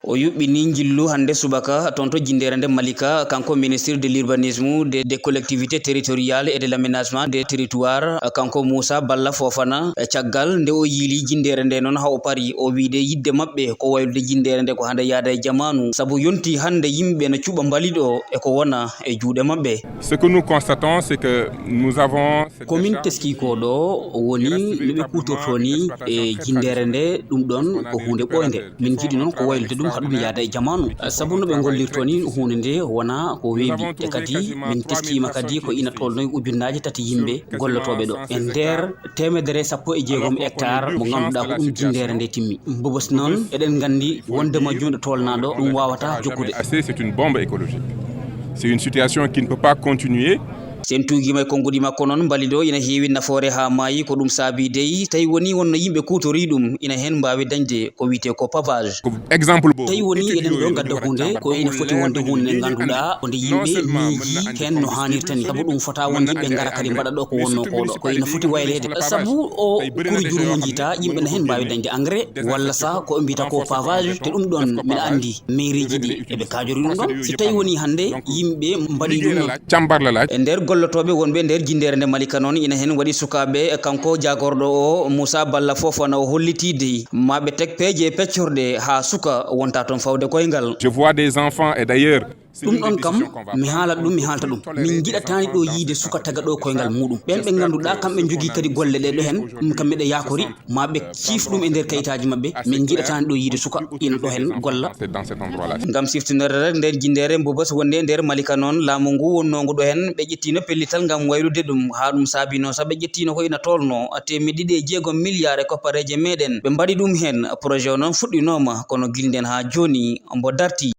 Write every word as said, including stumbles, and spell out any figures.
O yuɓɓini njillu hannde subaka toon to jinndeere nde Malika, kanko ministre de l'urbanisme, de, des collectivités territoriales et de l'aménagement des territoires, kanko Moussa Balla Fofana, caggal nde o yiili jinndeere nde noon haa o parii, o wiide yiɗde maɓɓe ko waylude jinndeere nde ko hannde yaada e jamaanu, sabu yontii hannde yimɓe no cuɓa mbalit o e ko wona e juuɗe maɓɓe. Ce que nous constatons, c'est que nous avons cette Ko min décharge teskii ko ɗo woni no ɓe kuutortoo ni e jinndeere nde, ɗum ɗoon ko huunde ɓooynde. Min njiɗi noon ko waylude ɗum, haa ɗum yaada e jamaanu. Sabu no ɓe ngollirtoo ni, huunde nde wona ko weeɓi. Te kadi min teskiima kadi ko ina tolnoo e ujunnaaje tati yimɓe gollotooɓe ɗo. E nder teemedere sappo e jeegom hectare mo ngannduɗaa ko ɗum jinndeere nde timmi. Mbobos noon, eɗen nganndi wonde majjum ɗo tolnaa ɗo, ɗum waawataa jokkude. Assez, c'est une bombe écologique. C'est une situation qui ne peut pas continuer. Si en tuugiima e konnguɗi makko noon, mbalit o ina heewi nafoore haa maayi. Ko ɗum saabii dey, tawi wonii wonno yimɓe kuutorii ɗum, ina heen mbaawi dañde ko wiyetee ko pavage. Ko exemple boobu. Tawi wonii eɗen ɗo ngadda huunde, ko ina foti wonde huunde nde ngannduɗaa, ko nde yimɓe miijii heen no haanirta ni. Sabu ɗum fotaa wonde yimɓe ngara kadi mbaɗa ɗo ko wonnoo ko ɗo. Ko ina foti wayleede. Sabu o kuru juuɗe mo njiita, yimɓe na heen mbaawi dañde engrais, walla sa ko mbiyata ko pavage, te ɗum ɗoon mbiɗa anndi. Mairie ji ɗi eɓe kaajori ɗum ɗon. Si tawi woni hannde yimɓe mbaɗi ɗum noon. Càmbar la laaj. E nder gollotooɓe wonɓe nder jinndeere nde Malika noon, ina heen waɗi sukaaɓe, kanko jaagorɗo o, Moussa Balla Fofana, o hollitii dey ma ɓe teg peeje peccorɗe haa suka wonta toon fawde koyngal. Je vois des enfants et d'ailleurs, ɗum ɗon kam, mi haalat ɗum, mi haalta ɗum. Min njiɗataani ɗo yiide suka taga ɗo koyngal muɗum. Ɓen ɓe ngannduɗaa kamɓe njogii kadi golle ɗe ɗo heen, ɗum kam miɗa yaakori, ma ɓe ciif ɗum e nder kayitaaji maɓɓe. Min njiɗataani ɗo yiide suka ina ɗo heen golla. Ngam siftinorde rek, nder jinndeere Mbobos wonde e nder Malika noon, laamu ngu wonnoo ngu ɗo heen, ɓe ƴettiino pellital ngam waylude ɗum. Haa ɗum saabii noon, so ɓe ƴettiino ko ina tolnoo teemeɗɗe ɗiɗi e jeegom miliyaar e koppareeje meɗen. Ɓe mbaɗi ɗum heen. Projet o noon fuɗɗinooma, kono gilɗen haa jooni mbo dartii.